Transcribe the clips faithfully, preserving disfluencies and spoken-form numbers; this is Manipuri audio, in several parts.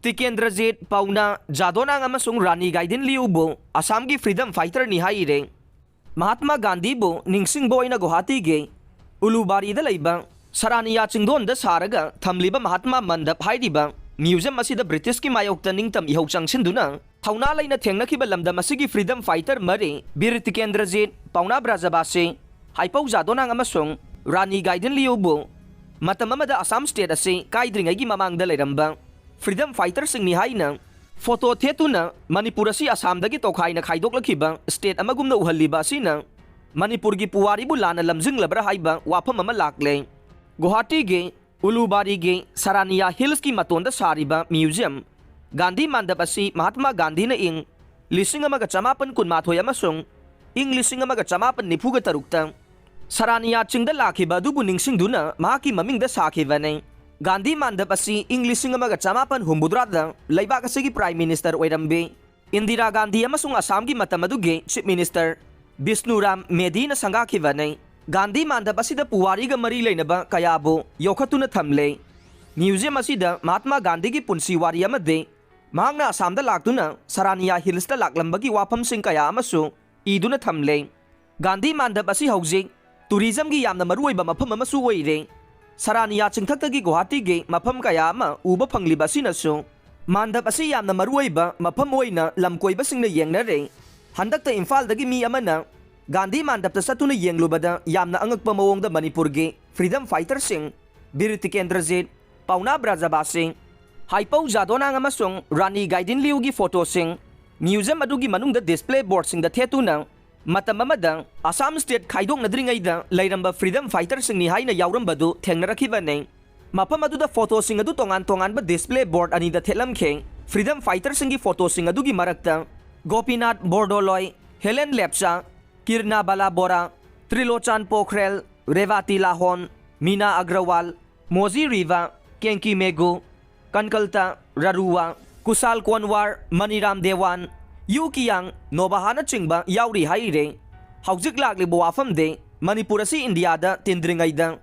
ꯇꯤꯀꯦꯟꯗ꯭ꯔꯖꯤꯠ, ꯄꯥꯎꯅꯥ, ꯖꯥꯗꯣꯅꯥꯡ ꯑꯃꯁꯨꯡ ꯔꯥꯅꯤ ꯒꯥꯏꯗꯤꯟ ꯂꯤꯌꯨꯕꯨ ꯑꯁꯥꯝꯒꯤ ꯐ꯭ꯔꯤꯗꯝ ꯐꯥꯏꯇꯔꯅꯤ ꯍꯥꯏꯔꯦ꯫ ꯃꯍꯥꯠꯃꯥ ꯒꯥꯟꯙꯤꯕꯨ ꯅꯤꯡꯁꯤꯡꯕ ꯑꯣꯏꯅ ꯒꯨꯋꯥꯍꯥꯇꯤꯒꯤ ꯎꯂꯨꯕꯥꯔꯤꯗ ꯂꯩꯕ ꯁꯔꯥꯅꯤꯌꯥ ꯆꯤꯡꯗꯣꯟꯗ ꯁꯥꯔꯒ ꯊꯝꯂꯤꯕ ꯃꯍꯥꯠꯃꯥ ꯃꯟꯗꯞ ꯍꯥꯏꯔꯤꯕ ꯃ꯭ꯌꯨꯖꯤꯌꯝ ꯑꯁꯤꯗ ꯕ꯭ꯔꯤꯇꯤꯁꯀꯤ ꯃꯥꯌꯣꯛꯇ ꯅꯤꯡꯇꯝ ꯏꯍꯧ ꯆꯪꯁꯤꯟꯗꯨꯅ ꯊꯧꯅꯥ ꯂꯩꯅ ꯊꯦꯡꯅꯈꯤꯕ ꯂꯝꯗꯝ ꯑꯁꯤꯒꯤ ꯐ꯭ꯔꯤꯗꯝ ꯐꯥꯏꯇꯔ ꯃꯔꯤ ꯕꯤꯔ ꯇꯤꯀꯦꯟꯗ꯭ꯔꯖꯤꯠ, ꯄꯥꯎꯅꯥ ꯕ꯭ꯔꯥꯖꯕꯥꯁꯤ, ꯍꯥꯏꯄꯧ ꯖꯥꯗꯣꯅꯥꯡ ꯑꯃꯁꯨꯡ ꯔꯥꯅꯤ ꯒꯥꯏꯗꯤꯟ ꯂꯤꯌꯨꯕꯨ ꯃꯇꯝ ꯑꯃꯗ ꯑꯁꯥꯝ ꯁ꯭ꯇꯦꯠ ꯑꯁꯤ ꯀꯥꯏꯗ꯭ꯔꯤꯉꯩꯒꯤ ꯃꯃꯥꯡꯗ ꯂꯩꯔꯝꯕ ꯐ꯭ꯔꯤꯗꯝ ꯐꯥꯏꯇꯔꯁꯤꯡꯅꯤ ꯍꯥꯏꯅ ꯐꯣꯇꯣ ꯊꯦꯠꯇꯨꯅ ꯃꯅꯤꯄꯨꯔ ꯑꯁꯤ ꯑꯁꯥꯝꯗꯒꯤ ꯇꯣꯈꯥꯏꯅ ꯈꯥꯏꯗꯣꯛꯂꯛꯈꯤꯕ ꯁ꯭ꯇꯦꯠ ꯑꯃꯒꯨꯝꯅ ꯎꯍꯜꯂꯤꯕ ꯑꯁꯤꯅ ꯃꯅꯤꯄꯨꯔꯒꯤ ꯄꯨꯋꯥꯔꯤꯕꯨ ꯂꯥꯟꯅ ꯂꯝꯖꯤꯡꯂꯕ꯭ꯔꯥ ꯍꯥꯏꯕ ꯋꯥꯐꯝ ꯑꯃ ꯂꯥꯛꯂꯦ꯫ ꯒꯨꯋꯥꯍꯥꯇꯤꯒꯤ ꯎꯂꯨꯕꯥꯔꯤꯒꯤ ꯁꯔꯥꯅꯤꯌꯥ ꯍꯤꯜꯁꯀꯤ ꯃꯇꯣꯟꯗ ꯁꯥꯔꯤꯕ ꯃ꯭ꯌꯨꯖꯤꯌꯝ ꯒꯥꯟꯙꯤ ꯃꯥꯟꯗꯞ ꯑꯁꯤ ꯃꯍꯥꯠꯃꯥ ꯒꯥꯟꯙꯤꯅ ꯏꯪ ꯂꯤꯁꯤꯡ ꯑꯃꯒ ꯆꯃꯥꯄꯟ ꯀꯨꯟꯃꯥꯊꯣꯏ ꯑꯃꯁꯨꯡ ꯏꯪ ꯂꯤꯁꯤꯡ ꯑꯃꯒ ꯆꯃꯥꯄꯟ ꯅꯤꯐꯨꯒ ꯇꯔꯨꯛꯇ ꯁꯔꯥꯅꯤꯌꯥ ꯆꯤꯡꯗ ꯂꯥꯛꯈꯤꯕ ꯑꯗꯨꯕꯨ ꯅꯤꯡꯁꯤꯡꯗꯨꯅ ꯃꯍꯥꯛꯀꯤ ꯃꯃꯤꯡꯗ ꯁꯥꯈꯤꯕꯅꯤ꯫ ꯒꯥꯟꯙꯤ ꯃꯥꯟꯗꯞ ꯑꯁꯤ ꯏꯪ ꯂꯤꯁꯤꯡ ꯑꯃꯒ ꯆꯃꯥꯄꯟ ꯍꯨꯝꯐꯨꯇꯔꯥꯗ ꯂꯩꯕꯥꯛ ꯑꯁꯤꯒꯤ ꯄ꯭ꯔꯥꯏꯝ ꯃꯤꯅꯤꯁꯇꯔ ꯑꯣꯏꯔꯝꯕꯤ ꯏꯟꯗꯤꯔꯥ ꯒꯥꯟꯙꯤ ꯑꯃꯁꯨꯡ ꯑꯁꯥꯝꯒꯤ ꯃꯇꯝ ꯑꯗꯨꯒꯤ ꯆꯤꯐ ꯃꯤꯅꯤꯁꯇꯔ ꯕꯤꯁꯅꯨꯔꯥꯝ ꯃꯦꯙꯤꯅ ꯁꯪꯒꯥꯈꯤꯕꯅꯤ꯫ ꯒꯥꯟꯙꯤ ꯃꯥꯟꯗꯞ ꯑꯁꯤꯗ ꯄꯨꯋꯥꯔꯤꯒ ꯃꯔꯤ ꯂꯩꯅꯕ ꯀꯌꯥꯕꯨ ꯌꯣꯛꯈꯠꯇꯨꯅ ꯊꯝꯂꯦ꯫ ꯃ꯭ꯌꯨꯖꯤꯌꯝ ꯑꯁꯤꯗ ꯃꯍꯥꯠꯃꯥ ꯒꯥꯟꯙꯤꯒꯤ ꯄꯨꯟꯁꯤ ꯋꯥꯔꯤ ꯑꯃꯗꯤ ꯃꯍꯥꯛꯅ ꯑꯁꯥꯝꯗ ꯂꯥꯛꯇꯨꯅ ꯁꯔꯥꯅꯤꯌꯥ ꯍꯤꯜꯁꯇ ꯂꯥꯛꯂꯝꯕꯒꯤ ꯋꯥꯐꯝꯁꯤꯡ ꯀꯌꯥ ꯑꯃꯁꯨ ꯏꯗꯨꯅ ꯊꯝꯂꯦ꯫ ꯒꯥꯟꯙꯤ ꯃꯥꯟꯗꯞ ꯑꯁꯤ ꯍꯧꯖꯤꯛ ꯇꯨꯔꯤꯖꯝꯒꯤ ꯌꯥꯝꯅ ꯃꯔꯨꯑꯣꯏꯕ ꯃꯐꯝ ꯑꯃꯁꯨ ꯑꯣꯏꯔꯦ꯫ ꯁꯔꯥꯅꯤꯌꯥ ꯆꯤꯡꯊꯛꯇꯒꯤ ꯒꯨꯋꯥꯍꯥꯇꯤꯒꯤ ꯃꯐꯝ ꯀꯌꯥ ꯑꯃ ꯎꯕ ꯐꯪꯂꯤꯕ ꯑꯁꯤꯅꯁꯨ ꯃꯥꯟꯗꯞ ꯑꯁꯤ ꯌꯥꯝꯅ ꯃꯔꯨꯑꯣꯏꯕ ꯃꯐꯝ ꯑꯣꯏꯅ ꯂꯝꯀꯣꯏꯕꯁꯤꯡꯅ ꯌꯦꯡꯅꯔꯦ꯫ ꯍꯟꯗꯛꯇ ꯏꯝꯐꯥꯜꯗꯒꯤ ꯃꯤ ꯑꯃꯅ ꯒꯥꯟꯙꯤ ꯃꯥꯟꯗꯞꯇ ꯆꯠꯇꯨꯅ ꯌꯦꯡꯂꯨꯕꯗ ꯌꯥꯝꯅ ꯑꯉꯛꯄ ꯃꯑꯣꯡꯗ ꯃꯅꯤꯄꯨꯔꯒꯤ ꯐ꯭ꯔꯤꯗꯝ ꯐꯥꯏꯇꯔꯁꯤꯡ ꯕꯤꯔ ꯇꯤꯀꯦꯟꯗ꯭ꯔꯖꯤꯠ, ꯄꯥꯎꯅꯥ ꯕ꯭ꯔꯥꯖꯕꯥꯁꯤ, ꯍꯥꯏꯄꯧ ꯖꯥꯗꯣꯅꯥꯡ ꯑꯃꯁꯨꯡ ꯔꯥꯅꯤ ꯒꯥꯏꯗꯤꯟ ꯂꯤꯌꯨꯒꯤ ꯐꯣꯇꯣꯁꯤꯡ ꯃ꯭ꯌꯨꯖꯤꯌꯝ ꯑꯗꯨꯒꯤ ꯃꯅꯨꯡꯗ ꯗꯤꯁꯄ꯭ꯂꯦ ꯕꯣꯔꯗꯁꯤꯡꯗ ꯊꯦꯠꯇꯨꯅ ꯃꯇꯝ ꯑꯃꯗ ꯑꯁꯥꯝ ꯁ꯭ꯇꯦꯠ ꯈꯥꯏꯗꯣꯛꯅꯗ꯭ꯔꯤꯉꯩꯗ ꯂꯩꯔꯝꯕ ꯐ꯭ꯔꯤꯗꯝ ꯐꯥꯏꯇꯔꯁꯤꯡꯅꯤ ꯍꯥꯏꯅ ꯌꯥꯎꯔꯝꯕꯗꯨ ꯊꯦꯡꯅꯔꯛꯈꯤꯕꯅꯤ꯫ ꯃꯐꯝ ꯑꯗꯨꯗ ꯐꯣꯇꯣꯁꯤꯡ ꯑꯗꯨ ꯇꯣꯉꯥꯟ ꯇꯣꯉꯥꯟꯕ ꯗꯤꯁꯄ꯭ꯂꯦ ꯕꯣꯔꯗ ꯑꯅꯤꯗ ꯊꯦꯠꯂꯝꯈꯤ꯫ ꯐ꯭ꯔꯤꯗꯝ ꯐꯥꯏꯇꯔꯁꯤꯡꯒꯤ ꯐꯣꯇꯣꯁꯤꯡ ꯑꯗꯨꯒꯤ ꯃꯔꯛꯇ ꯒꯣꯄꯤꯅꯥꯊ ꯕꯣꯔꯗꯣꯂꯣꯏ, ꯍꯦꯂꯦꯟ ꯂꯦꯞꯆꯥ, ꯀꯤꯔꯅꯥ ꯕꯂꯥ ꯕꯣꯔꯥ, ꯇ꯭ꯔꯤꯂꯣꯆꯥꯟ ꯄꯣꯈ꯭ꯔꯦꯜ, ꯔꯦꯕꯥꯇꯤ ꯂꯥꯍꯣꯟ, ꯃꯤꯅꯥ ꯑꯒ꯭ꯔꯋꯥꯜ, ꯃꯣꯖꯤ ꯔꯤꯚꯥ, ꯀꯦꯡꯀꯤ ꯃꯦꯒꯨ, ꯀꯟꯀꯜꯇꯥ ꯔꯥꯔꯨꯋꯥ, ꯀꯨꯁꯥꯜ ꯀꯣꯟꯋꯥꯔ, ꯃꯅꯤꯔꯥꯝ ꯗꯦꯋꯥꯟ, ꯌꯨ ꯀꯤꯌꯥꯡ, ꯅꯣꯕꯥꯍꯥꯅꯆꯤꯡꯕ ꯌꯥꯎꯔꯤ ꯍꯥꯏꯔꯤ꯫ ꯍꯧꯖꯤꯛ ꯂꯥꯛꯂꯤꯕ ꯋꯥꯐꯝꯗꯤ ꯃꯅꯤꯄꯨꯔ ꯑꯁꯤ ꯏꯟꯗꯤꯌꯥꯗ ꯇꯤꯟꯗ꯭ꯔꯤꯉꯩꯗ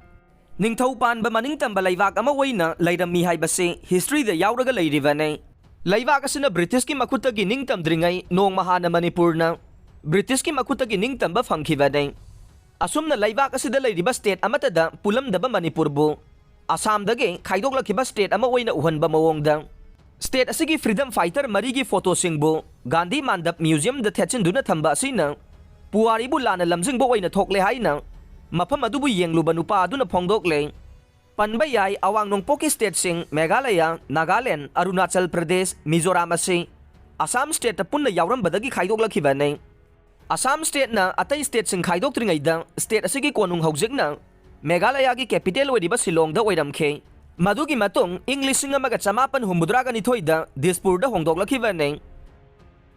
ꯅꯤꯡꯊꯧ ꯄꯥꯟꯕ ꯃꯅꯤꯡꯇꯝꯕ ꯂꯩꯕꯥꯛ ꯑꯃ ꯑꯣꯏꯅ ꯂꯩꯔꯝꯃꯤ ꯍꯥꯏꯕꯁꯤ historyꯗ ꯌꯥꯎꯔꯒ ꯂꯩꯔꯤꯕꯅꯤ꯫ ꯂꯩꯕꯥꯛ ꯑꯁꯤꯅ Britishꯀꯤ ꯃꯈꯨꯠꯇꯒꯤ ꯅꯤꯡꯇꯝꯗ꯭ꯔꯤꯉꯩ ꯅꯣꯡꯃ ꯍꯥꯟꯅ ꯃꯅꯤꯄꯨꯔꯅ Britishꯀꯤ ꯃꯈꯨꯠꯇꯒꯤ ꯅꯤꯡꯇꯝꯕ ꯐꯪꯈꯤꯕꯅꯤ꯫ ꯑꯁꯨꯝꯅ ꯂꯩꯕꯥꯛ ꯑꯁꯤꯗ ꯂꯩꯔꯤꯕ state ꯑꯃꯠꯇꯗ ꯄꯨꯜꯂꯝꯗꯕ ꯃꯅꯤꯄꯨꯔꯕꯨ ꯑꯁꯥꯝꯗꯒꯤ ꯈꯥꯏꯗꯣꯛꯂꯛꯈꯤꯕ state ꯑꯃ ꯑꯣꯏꯅ ꯎꯍꯟꯕ ꯃꯑꯣꯡꯗ state ꯑꯁꯤꯒꯤ freedom fighter ꯃꯔꯤꯒꯤ photoꯁꯤꯡꯕꯨ ꯒꯥꯟꯙꯤ ꯃꯥꯟꯗꯞ museumꯗ ꯊꯦꯠꯆꯤꯟꯗꯨꯅ ꯊꯝꯕ ꯑꯁꯤꯅ ꯄꯨꯋꯥꯔꯤꯕꯨ ꯂꯥꯟꯅ ꯂꯝꯖꯤꯡꯕ ꯑꯣꯏꯅ ꯊꯣꯛꯂꯦ ꯍꯥꯏꯅ ꯃꯐꯝ ꯑꯗꯨꯕꯨ ꯌꯦꯡꯂꯨꯕ ꯅꯨꯄꯥ ꯑꯗꯨꯅ ꯐꯣꯡꯗꯣꯛꯂꯦ꯫ ꯄꯟꯕ ꯌꯥꯏ, ꯑꯋꯥꯡ ꯅꯣꯡꯄꯣꯛꯀꯤ stateꯁꯤꯡ ꯃꯦꯘꯥꯂꯌꯥ, ꯅꯥꯒꯥꯂꯦꯟ, ꯑꯔꯨꯅꯥꯆꯜ ꯄ꯭ꯔꯗꯦꯁ, ꯃꯤꯖꯣꯔꯥꯝ ꯑꯁꯤ ꯑꯁꯥꯝ stateꯇ ꯄꯨꯟꯅ ꯌꯥꯎꯔꯝꯕꯗꯒꯤ ꯈꯥꯏꯗꯣꯛꯂꯛꯈꯤꯕꯅꯤ꯫ ꯑꯁꯥꯝ stateꯅ ꯑꯇꯩ stateꯁꯤꯡ ꯈꯥꯏꯗꯣꯛꯇ꯭ꯔꯤꯉꯩꯗ state ꯑꯁꯤꯒꯤ ꯀꯣꯅꯨꯡ ꯍꯧꯖꯤꯛꯅ ꯃꯦꯘꯥꯂꯌꯥꯒꯤ capital ꯑꯣꯏꯔꯤꯕ ꯁꯤꯂꯣꯡꯗ ꯑꯣꯏꯔꯝꯈꯤ꯫ ꯃꯗꯨꯒꯤ ꯃꯇꯨꯡ ꯏꯪ ꯂꯤꯁꯤꯡ ꯑꯃꯒ ꯆꯃꯥꯄꯟ ꯍꯨꯝꯐꯨꯇꯔꯥꯒ ꯅꯤꯊꯣꯏꯗ ꯗꯤꯁꯄꯨꯔꯗ ꯍꯣꯡꯗꯣꯛꯂꯛꯈꯤꯕꯅꯤ꯫